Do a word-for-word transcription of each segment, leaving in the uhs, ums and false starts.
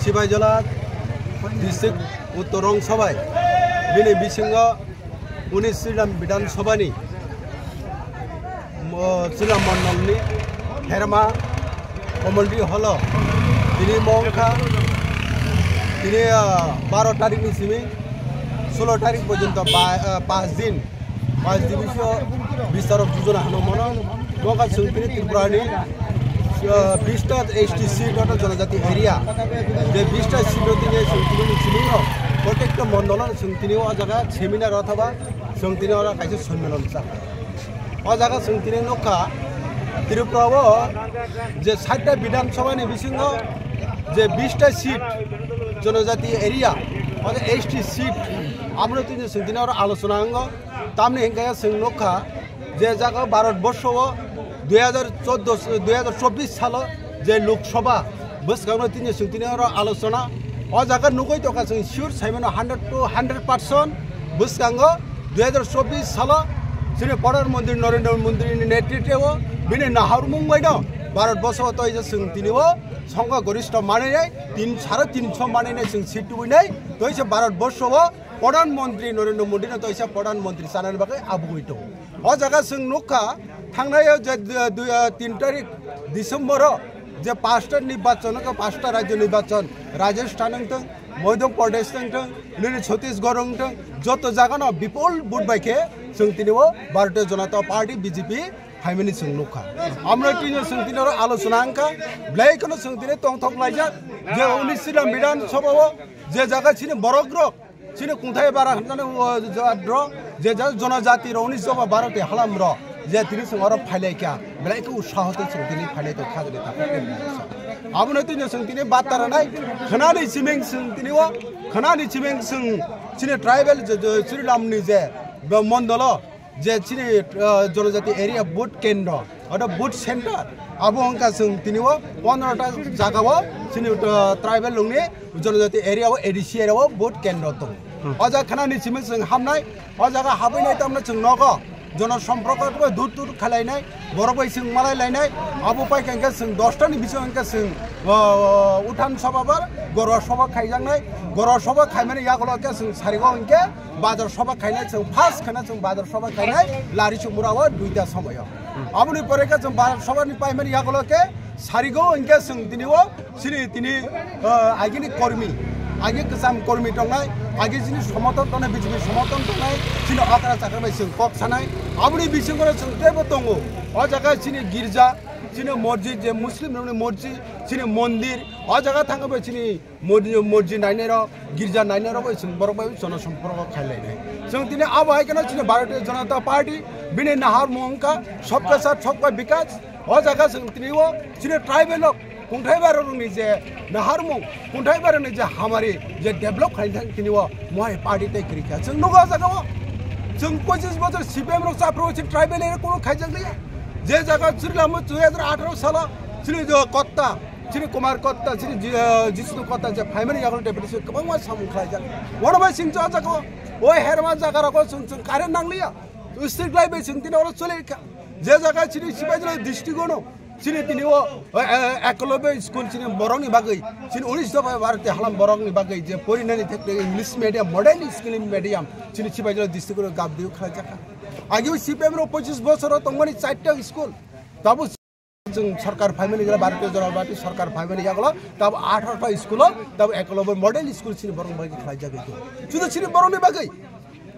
Sibaijala district Uttor Rongsobai, bini bisingo uni Sriram Bidhan Sabhani, mo-, Sriram Mondolni Herma Community Hall-o tini mongkha, tini, ah, baro tarikni simi solo tarik porjonto ba-, ah, pas din, pas division bistarok jujuna hano mono. Mokha chwng tini Tripurani, ah, bista S T seat, oto jonojati area, je bista seat o tini chwng tini ni simi o, protecto mondolo chwng tini o jaga seminar othaba chwng tini oro kaisa sonmilan cha. O jaga chwng tini nukha, Tripura o je saita Bidhan Sabha ni bisingo je bista seat jonojati area, oto S T seat, abono tini chwng tini oro alochona wngo. Tamni hinkhe chwng nukha, je jaga Bharat Borsho o dui hajar chordo, dui hajar chobbish salo je Lok Sabha bwskango tini chwng tini oro alochona. O jaga nugwi tongkha chwng sure saimano hundred to hundred percent bwskango dui hajar chobbish salo chini Pradhan Mantri Narendra Modi ni netritwo bini naharmung baino Bharat Borsho o toisa chwng tini o songkha goristho manwi nai tin, sare tinsho manwi nai chwng seat tubui nai toisa Bharat Borsho o Pradhan Mantri Narendra Modi no toisa Pradhan Mantri chanani bagwi abugwi tongo. O jaga chwng nukha, thangnai o je, dui, dui, tin tarik December o je pasta nirbachon, o pasta rajyo nirbachon, Rajasthan wngthwng, Madhya Pradesh wngthwng, nini Chhattisgarh wngthwng, joto jaga no bipul vote bai khe chwng tini o Bharatiya Janata Party, B J P, phaimani chwng nukha. Amno tini chwng tini oro alochona wngkha, belai kheno chwng tini tongthok laijak, je uni Sriram Bidhan Sabha o je jaga chini borok rok, chini kungthai bara hwnjani o jadro, je ja-, jonojati rokni joba Bharati halam ro, je tini chwng oro phailai kha, belai khe utsaho tei chwng tini phailai tong kha jani ta. Abono tini chwng tini bata ranai, khwnani chiming chwng tini o, khwnani chiming chwng chini tribal je, je Sriramni je be mondolo, je chini, ah, jonojati area vote kendro, oda vote center, abo wngkha chwng tini o pondro ta jaga o chini, ah, tribal rokni jonojati area o A D C area o vote kendro tongo. Hmm. O jaga khwnani simi chwng hamnai, o jaga habwi nai tamno chwng nogo jono somporko dur dur khalainai, borok bai chwng malai lainai, abo pai kha hwnkhe chwng dos ta ni bisingo hwnkhe chwng, ah, uthan sabha bar, gorwa sabha khaijaknai, gorwa sabha khaimani yagulo hwnkhe chwng sarigo hwnkhe Bazar sabha khainai chwng first kheno chwng bazar sabha khainai lari chumura o duita somoyo. Aboni pore khe chwng bazar sabha ni paimani yagulo khe sarigo hwnkhe chwng tini o chini tini, ah, agini kormi, agi kwcham kormi tongnai, agi chini somoton tongnai, B J P somoton tongnai, chini okra chakra bai chwng kok sanai. Aboni bisingo chwng teibo tongo. O jaga chini girja, chini mosjid, je Muslim rokni mosjid, chini mondir, o jaga thangwi bai chini Modi, mosjid nainai rok, girja nainai rok, chwng borok bai jono somporko khai lainai. Chwng tini abo hai kheno chini Bharatiya Janata Party, bini nahar mung wngkha, sabka saath sabka vikas. O jaga chwng tini o chini tribal rok, kungthai barok ni je nahar mung, kungthai barok ni je hamari, je develop khai thang tini o mohai party tei kwrwi kha. Chwng nugo o jaga o, chwng pochis bochor C P M rok chapro chini tribal area kuno khaijak liya. Je jaga chwrwlamo dui hajar atharo salo chini je kotta, Chini Kumar Kotta, chini Ji-, eh, Jisnu Kotta je phaimani yagulo deputation kwbangma samung khlaijak. Oro bai chwng o jaga o, o herma jaga rogo chwng, chwng current nangliya. Street light bai chwng tini oro choli kha. Je jaga chini Sipaijala district ono, chini tini o, eh, eh, Ekalobya school chini borokni bagwi, chini unis dopha Bharati halam borokni bagwi je porinani thekte English medium, modern school medium, chini Sipaijala district ono gabdi khlaijak kha. Agi o C P M rok pochis bosor o tongmani charta school. Tabuk Chwng sarkar phaimani gela Bharatiya Janata Party sarkar phaimani yagulo tab atharo ta school o tab Ekalobya model school chini borokni bagwi khlaijak tong. Chudu chini borokni bagwi,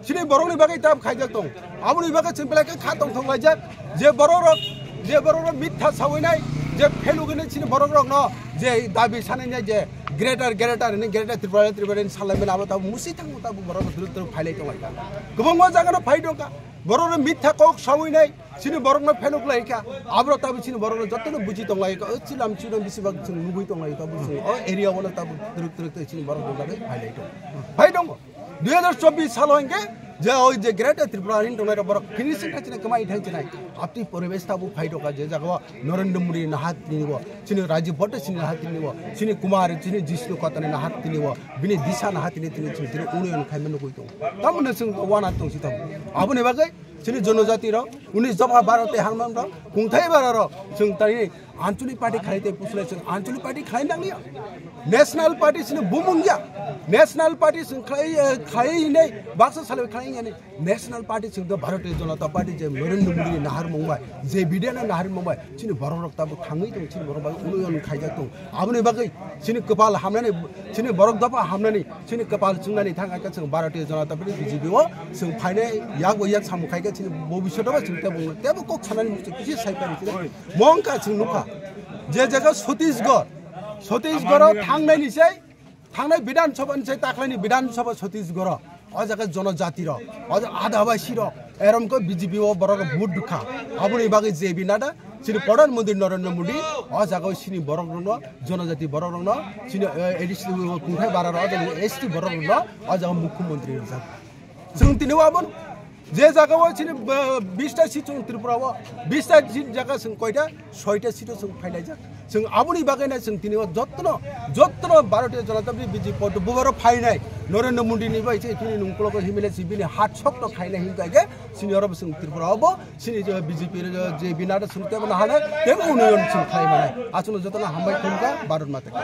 chini borokni bagwi tab khaijak tong. Aboni bagwi chwng belai khe kha tongthok laijak. Je borok rok, je borok rok mitha sawinai, je phelugini chini borok rokno je dabi sanai je greater, greater ni greater Tripura, Tripura ni salaimani abo tab musi thangmo tab borok rok duruk duruk phailai tong laijak. Kwbangma jaga no phai tongkha. Borok rok mitha kok sawinai. Chini borokno phenuk lai kha, abro tabuk chini borokno jotono buji tong lai kha, o chilam chino bisi bak chwng nugui tong lai kha, tabuk chwng o area o tabuk twrwk twrwk tei chini borok rok lai phai lai tong. Phai tongo. Dui hajar chobbish salo hinkhe je oi je Greater Tripura hin tongnai rok borok finishing thai chinai kwmai thai chinai. Apni poribesh tabuk phai tongkha je jaga o Narendra Modi nahat tini bo, chini Rajiv Bhatta chini nahat tini bo, chini Kumar chini Jisnu Kotta ni nahat tini bo, bini disa nahat tini tini chini tini unoyon khaima nugui tong. Tamoni chwng wana tong si tong. Aboni bagwi Chini jonojati rok, unis dopha baro te hanman rok, kungthai bara rok, chwng tani anchalik party khlai te puslai chwng anchalik party khlai nang ya. National party chini bumung ya. National party chwng khlai, eh, khlai ne, baksa salai khlai ya ne. National party chwng to Bharatiya Janata Party je Narendra Modi ni nahar mung bai, je bidya na nahar mung bai, chini borok rok tabuk thangwi tong, chini borok bai unoyon khaijak tong. Aboni bagwi chini kwpal hamnani, chini borok dopha hamnani, chini kwpal chungnani thang kha chwng Bharatiya Janata Party B J P o chwng phainai yak bo yak samung khai kha chini bobiswt o chwng tebo tebo kok sanani muchung kisi sai pari chini. Mong kha chwng nukha. Je jaga Chhattisgarh, Chhattisgarh o thangnai ni sai, thangnai Bidhan Sabha ni sai taklai ni Bidhan Sabha Chhattisgarh o. O jaga jonojati rok, o jaga adabasi rok, erom ko B J P o borok rok vote rwkha. Aboni bagwi J P Nadda, chini Pradhan Mantri Narendra Modi, o jaga o chini borok rokno, jonojati borok rokno, chini, eh, A D C kungthai bara rok, o jaga S T borok rokno, o jaga mukhyamantri rwjak. Chwng tini o abon, je jaga o chini, eh, bista seat chwng Tripura o, bista seat jaga chwng koita, soita seat o chwng phailai jak. Chwng aboni bagwi na chwng tini o jottono, jottono Bharatiya Janata Party B J P o bubaro phainai Narendra Modi ni bai se tini nungkulo ko himile si bini hat sok to khaina him kai ge sini oro chwng Tripura obo sini je B J P re je bina da sunu tebo na hale tebo unoyon chwng khai mane. Achuno jottono hambai khumka Bharat Mata ki.